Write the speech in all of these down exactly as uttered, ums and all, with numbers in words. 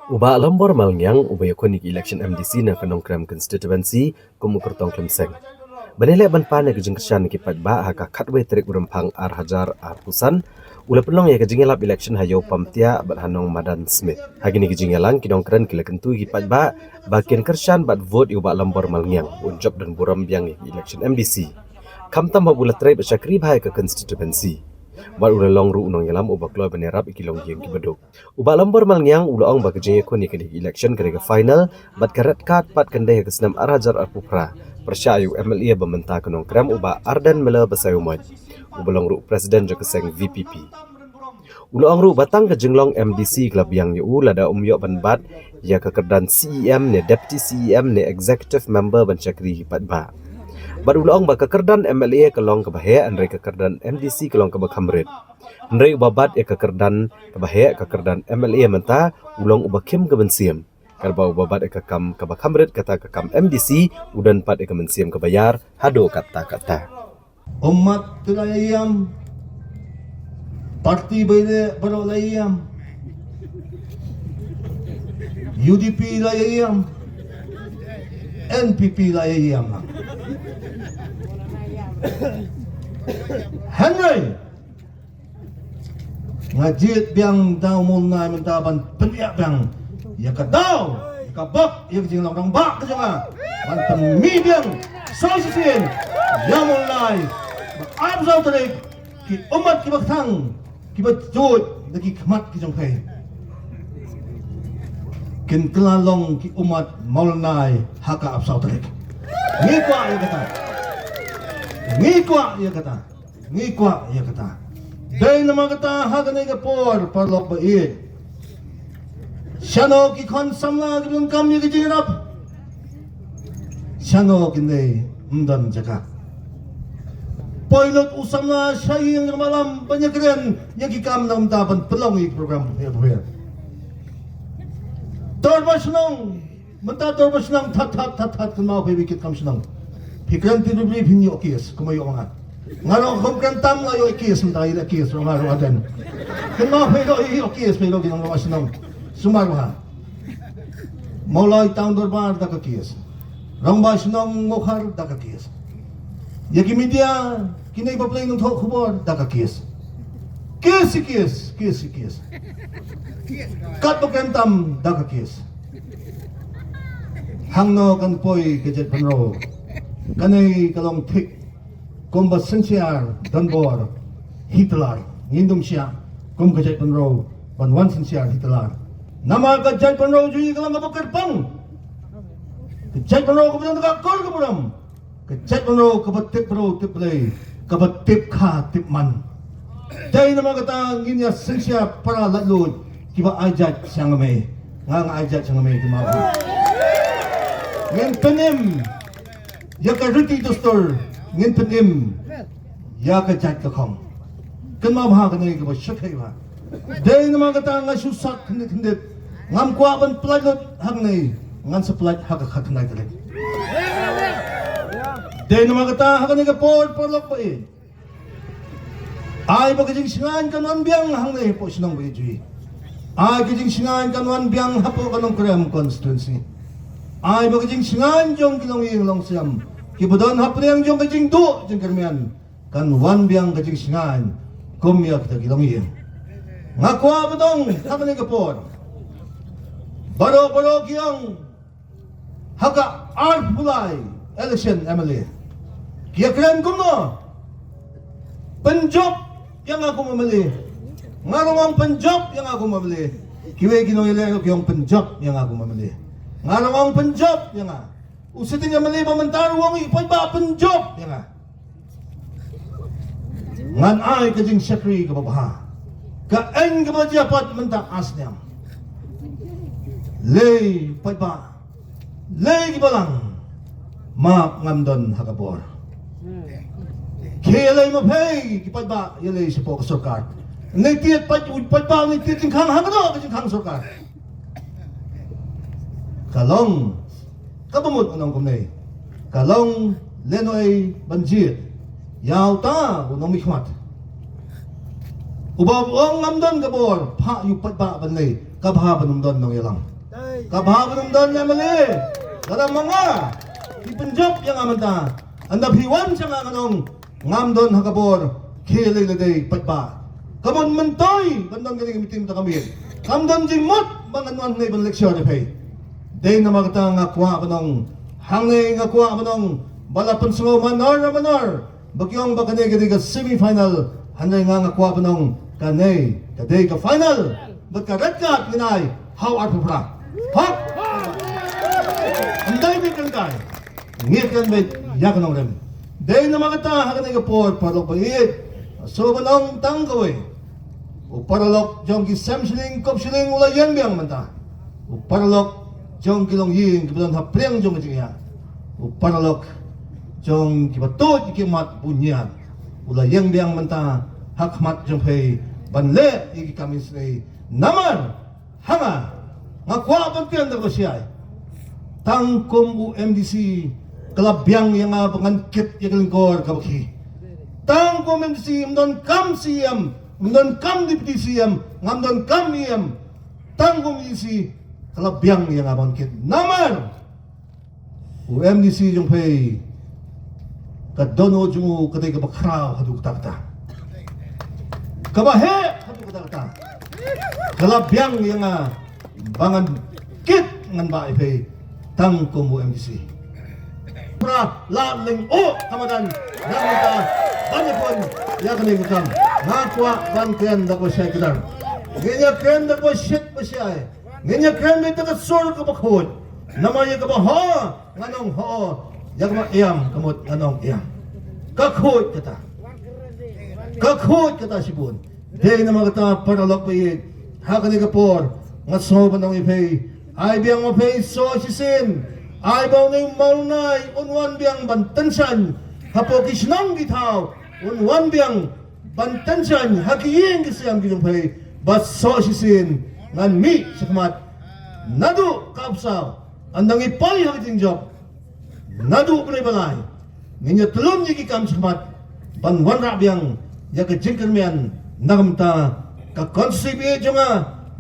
U Bah Lambor Malngiang, uba ïakhun ïa ka election M D C na ka Nongkrem constituency kum u kyrtong khlem seng, ban ïaleh ban pan ïa ka jingkyrshan ïa ki paidbah ha ka khatwei tarik u Rymphang ar hajar arphew san, u la pynlong ïa ka jingïalap election ha Ïew Pamtiah bad ha Nongmadan Smit. Ha kine ki jingïalang, ki nongkren ki la kyntu ïa ki paidbah ba kin kyrshan bad vote ïa u Bah Lambor Malngiang, un jop don burom biang ïa ka election M D C. Khamtam haba u la trei bad shakri bha ïa ka constituency, bad u la long ruh u nongïalam uba kloi ban ïarap ïa ki longïing kiba duk. U Bah Lambor Malngiang u la ong ba ka jingïakhun ïa kane ka election ka dei ka final, bad ka red card pat kan dei ha ka snem ar hajar arphew phra, pyrshah ïa u M L A ba mynta ka Nongkrem, u Bah Ardent Miller Basaiawmoit, uba long ruh u president jong ka seng V P P. U la ong ruh ba tang ka jinglong M D C ka la biang ïa u, lada um ïoh ban bat ïa ka kyrdan C E M ne Deputy C E M ne Executive Member ban shakri ïa ki paidbah. Bad u la ong ba ka kyrdan M L A ka long kaba heh, hynrei ka kyrdan M D C ka long kaba kham rit. Hynrei uba bat ïa ka kyrdan kaba heh, ka kyrdan M L A mynta, u long uba khim ka mynsiem. Katba uba bat ïa ka kam kaba kham rit, kata ka kam M D C, u don pat ïa ka mynsiem kaba ïar haduh katta katta. Ummat te la ïa ïam, parti ba ïaleh baroh la ïa ïam, U D P la ïa ïam, N P P la ïa ïam. Hynrei nga jied biang da u Mawlai mynta ban pynïap biang ïa ka daw, ïa ka bok, ïa ka jinglong rangbah ka jong nga, ban pynmih biang sa shisien ïa u Mawlai ba arphew saw tarik, ki ummat kiba kthang, kiba juid na ki khmat ki jong phi, kin kylla long ki ummat Mawlai ha ka arphew saw tarik. Ngi kwah ïa kata. Ngi kwah ïa kata. Ngi kwah ïa kata. Dei namar kata ha kane ka por, paralok ba ïeit, shano ki khun samla kiba donkam ïa ka jingïarap? Shano kin dei? Ym don jaka. Poi lut u samla sha ïing jong u Balam ban ïakren ïa ki kam na bynta ban pynlong ïa ki program pher pher. Dorbar shnong, mynta dorbar shnong, that that that that, kynmaw phi ba kit kam shnong. Phi kren ti ribri phin ïoh case, kumba ïoh nga. Nga ruh kham kren tam nga ïoh case, mynta ïoh case ruh nga ruh aden. Kynmaw phi ruh ïoh case, phi ruh ki nongdorbar shnong. Sumar bha. Mawlai Town Dorbar da ka case. Rangbah shnong Mawkhar da ka case. Ïa ki media, kine ba pynlong nongthoh khubor da ka case. Case, case, case, case. Kat ba kren tam da ka case. Hangno kan poi ka jaitbynriew? Kane ka long thik kumba synshar donbor hi tlar. Ngin ym shah kum ka jaitbynriew ban wan synshar hi tlar. Namar ka jaitbynriew jong ngi ka long kaba kyrpang. Ka jaitbynriew kaba don ka kur ka burom. Ka jaitbynriew kaba tip bro tip Blei, kaba tip kha tip man. Dei namar kata ngin ïa synshar para laitluid kiba ai jait sha nga mei. Nga nga ai jait sha nga mei, kynmaw phi. Ngin pynim ïa ka riti dustur, ngin pynim ïa ka jait ka khong. Kynmaw bha kane kaba shyrkhei bha. Dei namar kata nga shu sat khyndiat khyndiat. Ngam kwah ban pyllait lut hangne, ngan sa pyllait ha ka khatkhyndai tarik. Dei namar kata ha kane ka por, paralok ba ïeit, ai ba ka jingshngaiñ kan wan biang hangne hapoh shnong ba ïeit jong ngi. Ai ka jingshngaiñ kan wan biang hapoh ka Nongkrem constituency. Ai ba ka jingshngaiñ jong ki longïing longsem kiba don hapdeng jong ka jingduh jingkyrmen kan wan biang ka jingshngaiñ kum ïa kita ki longïing. Nga kwah ban ong ha kane ka por, baroh baroh ki ong ha ka arphew lai election M L A ki ïakren kumno? Pynjop ïa nga kum M L A. Nga ruh nga ong pynjop ïa nga kum M L A. Kiwei ki nongïaleh ruh ki ong pynjop ïa nga kum M L A. Nga ruh nga ong pynjop ïa nga. U sitting M L A ba mynta ruh u ong i paidbah pynjop ïa nga. Ngan ai ka jingshakri kaba bha, ka aiñ kaba jia pat mynta ar snem. Lei paidbah, lei ki balang, map ngam don ha ka bor. Ki ïalei ma phi ki paidbah, ïalei shapoh ka sorkar. Ngi tied paid, u paidbah ngi tied jingkhang ha kano ka jingkhang sorkar? Ka long kaba mut u nongkynmaw, ka long lehnohei ban jied ïa uta u nongmihkhmat uba ong ngam don ka bor, phah ïa u paidbah ban lei, ka bha ban ym don nongïalam. Ka bha ban ym don M L A. Lada ma nga, phi pynjop ïa nga mynta. Ynda phi wan sha nga, nga ong, ngam don ha ka bor, khie lei lei dei paidbah. Ka mon myntoi ban don kane ka meeting mynta ka miet. Kam don jingmut ba ngan wan hangne ban lecture ïa phi. Dei namar kata nga kwah ban ong, hangne nga kwah ban ong, ba la pynsngew manor manor ba ki ong ba kane ka dei ka semi final. Hynrei nga, nga kwah ban ong, kane ka dei ka final. Bad ka red card ngin ai ha u arphew phra. Hok. Ym dei beit ryngkai. Ngi kren beit ïa ka nongrim. Dei namar kata ha kane ka por, paralok ba ïeit, sngewbha ban ong tang kawei. U paralok jong ki sem shilling kop shilling u la ïeng biang mynta. U paralok jong ki longïing kiba don ha pliang jong ka jingïa. U paralok jong kiba tuid ki mat bun ïa u la ïeng biang mynta ha khmat jong phi ban leh ïa ki kam isynei. Namar ha nga, nga kwah ban kren da kaba shai. Tang kum u M D C ka la biang ïa nga ba ngan kit ïa ka lyngkor kaba khih. Tang kum M D C, ym don kam C M, ym don kam deputy C M, ngam don kam E M. Tang kum M D C ka la biang ïa nga ba ngan kit. Namar u M D C jong phi, ka dohnud jong u ka dei kaba khraw haduh katta katta. Kaba heh haduh katta katta. Ka la biang ïa nga ba ngan kit, ngan bah ïa phi tang kum u M D C. Pra la lyngkhuh ka madan na ka bynta ban ïakhun ïa kane ka kam. Nga kwah ban kren da kaba shai kdar. Ngin ïakren da kaba shit ba shai. Ngin ïakren beit da ka sur kaba khuid. Namar ïa kaba hok ngan ong hok, ïa kaba ïam ka mut ngan ong ïam. Ka khuid kata. Ka khuid kata shibun. Dei namar kata, paralok ba ïeit, ha kane ka por nga sngew ban ong ïa phi, ai biang ma phi soh shisien. Ai ba une u Mawnai un wan biang ban tyngshaiñ hapoh ki shnong ki thaw, un wan biang ban tyngshaiñ ha ki ïing ki sem ki jong phi, ba soh shisien ngan mih shakhmat. Naduh ka Upsaw, ynda ngi poi ha ka jingjop, naduh Bnai Balai, ngin ïa tlun ïa ki kam shakhmat ban wanrah biang ïa ka jingkyrmen na ka bynta ka constituency jong nga,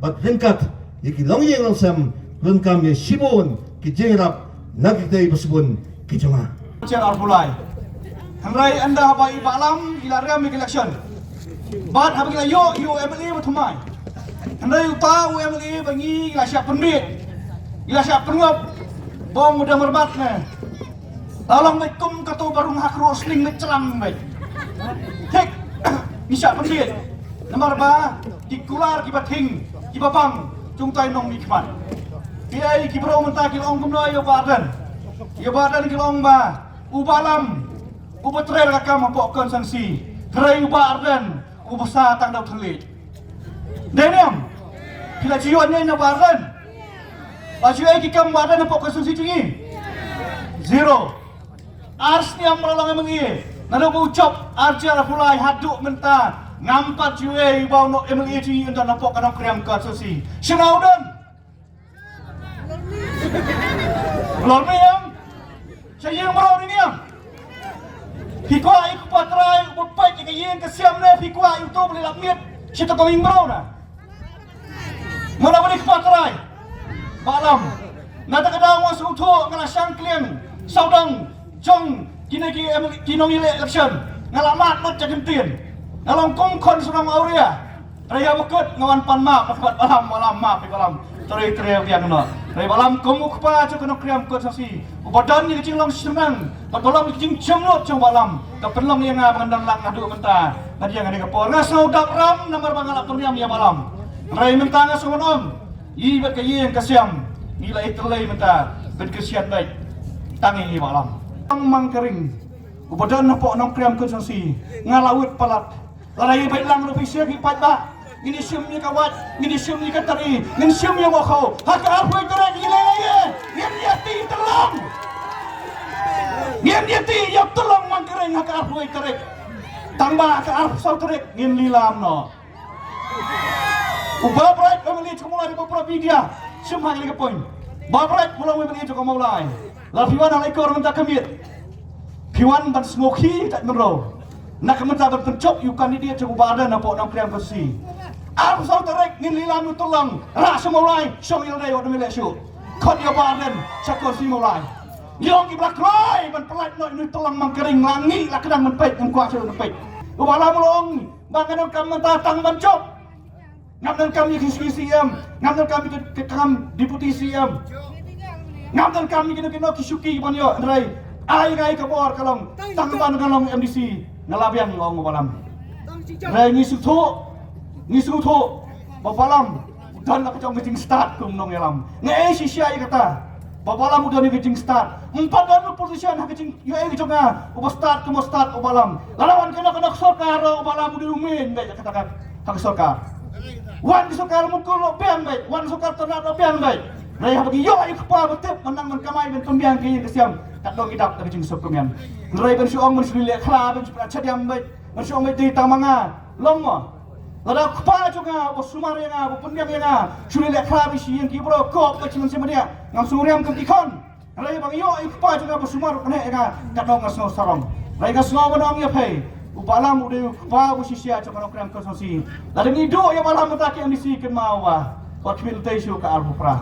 bad ryngkat ïa ki longïing longsem, ryngkat ïa shibun ki jingïarap na kitei ba shibun ki jong nga. Chair arphew lai. Hynrei ynda haba i Bah Lam i la rem ïa ka election, bad haba ki la ïoh ïa u M L A ba thymmai. Hynrei uta u M L A ba ngi la shah pynbeit, ngi la shah pynngop, bong u dang myrbat ne. La long beit kum kato ba rung ha kruh sling beit, chlang beit. Thik, ngi shah pynbeit. Namar ba ki kular kiba thing, kiba bang, jong utai u nongmihkhmat. Phi ai ki briew mynta ki la ong kumno ïa u Bah Ardent? Ïa u Bah Ardent ki la ong ba u Bah Lam uba trei ka kam hapoh constituency. Hynrei u Bah Ardent uba sa tang da u thylliej. Dei ne em? Phi la ju ïoh ne em na u Bah Ardent? La ju ai ki kam u Bah Ardent hapoh constituency jong ngi? Zero. Ar snem ba la long M L A, naduh ba u jop ar hajar arphew lai haduh mynta, ngam pat ju ai ba u M L A jong ngi un don hapoh ka Nongkrem constituency. Shano u don? Lor mih em? Sha ïing mraw ni em? Phi kwah ïa u kpa trai uba peit ïa ka ïing ka sem ne phi kwah ïa uto ba la lap miet sha ka ïing mraw na? Mano ba dei kpa trai? Bah Lam. Na kata ka daw nga sngewthuh nga la shang kliang sawdong jong kine ki em-, ki nongïaleh election. Nga la mad lut ïa ka ktien. Nga long kum khun shnong awria. Hynrei haba kut nga wan pan map, nga kut Bah Lam, Bah Lam, map ïa Bah Lam. Trei trei biang noh. Hynrei Bah Lam kum u kpa jong ka Nongkrem constituency, uba don ïa ka jinglong shnong, bad ba long ïa ka jingjemnud jong Bah Lam, ka pynlong ïa nga ba ngan don lang haduh mynta. Nga dang ïa nga dei ka por nga sngewdap ram namar ba nga la pynriam ïa Bah Lam. Hynrei mynta nga sngewdap ram. Ïa bad ka ïing ka sem ngi la ïa tyrlei mynta ban kyrshan beit tang ïa i Bah Lam. Tang Mang Kering uba don hapoh Nongkrem constituency, nga la wit palat. Lada ïa beit lang ruh phi sngewbha paidbah. Ngin ïa shim ïa ka wait, ngin ïa shim ïa ka tari, ngin shim ïa u mawkhaw ha ka arphew tarik. Ngin ïa leh ïa, ngin ïa tih tyllong. Ngin ïa tih ïa tyllong Mang Kering ha ka arphew tarik. Tang ba ha ka arphew saw tarik ngin lilam noh. U Bah Bright, u M L A jong ka Mawlai, u Bah Bright Media, shim ha kane ka point. Bah Bright, u long u M L A jong ka Mawlai. Lada phi wan ha Laitkor mynta ka miet, phi wan ban sngewkhih ïa ka jaitbynriew. Na ka bynta ban pynjop ïa u candidate jong u Bah Ardent hapoh Nongkrem constituency. Arphew saw tarik ngin lilam ïa u Tyrlong, rah sha Mawlai, shong ïa lade wat ym leh shuh. Khot ïa u Bah Ardent sha constituency Mawlai. Ngi ong ki ba la kloi ban pyllait noh ïa u Tyrlong Mangkring, la ngi la kdang ban peit, ngam kwah shuh ban peit. U Bah Lam u la ong ba nga donkam mynta tang ban jop. Ngam donkam ïa ki shuki C M, ngam donkam ïa ki kam deputy C M. Ngam donkam ïa kino kino ki shuki ban ïoh, hynrei ai nga ïa ka bor ka long tang ban nga long M D C, nga la biang, ong u Bah Lam. Hynrei ngi sngewthuh, ngi sngewthuh ba u Bah Lam u don la ka jong ka jingstad kum u nongïalam. Nga ai shisha ïa kata ba u Bah Lam u don ïa ka jingstad. Ym pat don u politician ha ka jingïohi ka jong nga uba stad kum u stad u Bah Lam. Lada wan kano kano ka sorkar ruh u Bah Lam u dei u main beit ha kata ka, ha ka sorkar. Wan ka sorkar Mukul ruh biang beit, wan ka sorkar Tyrnat ruh biang beit. Hynrei haba ngi ïoh ïa u kpa ba tip ban nang ban kamai ban pynbiang ka ïing ka sem, katno ngi dap da ka jingsuk kumne. Hynrei ban shu ong ban shu leh khla, ban shu pynat shadiang beit, ban shu ong beit dei tang ma nga, long mo? Lada u kpa jong nga uba sumar ïa nga, uba pynbiang ïa nga, shu leh khla beit sha ïing ki briew, kop beit sha mynsiem beit, ngam sngewriam kum ki khon. Hynrei ba ngi ïoh ïa u kpa jong nga uba sumar u kynheh ïa nga, katno nga sngew sarong. Hynrei nga sngew ban ong ïa phi, u Bah Lam u dei u kpa uba shisha jong ka Nongkrem constituency. Lada ngi duh ïa u Bah Lam mynta ki M D C, kynmaw ba wat khmih lynti shuh ka arphew phra.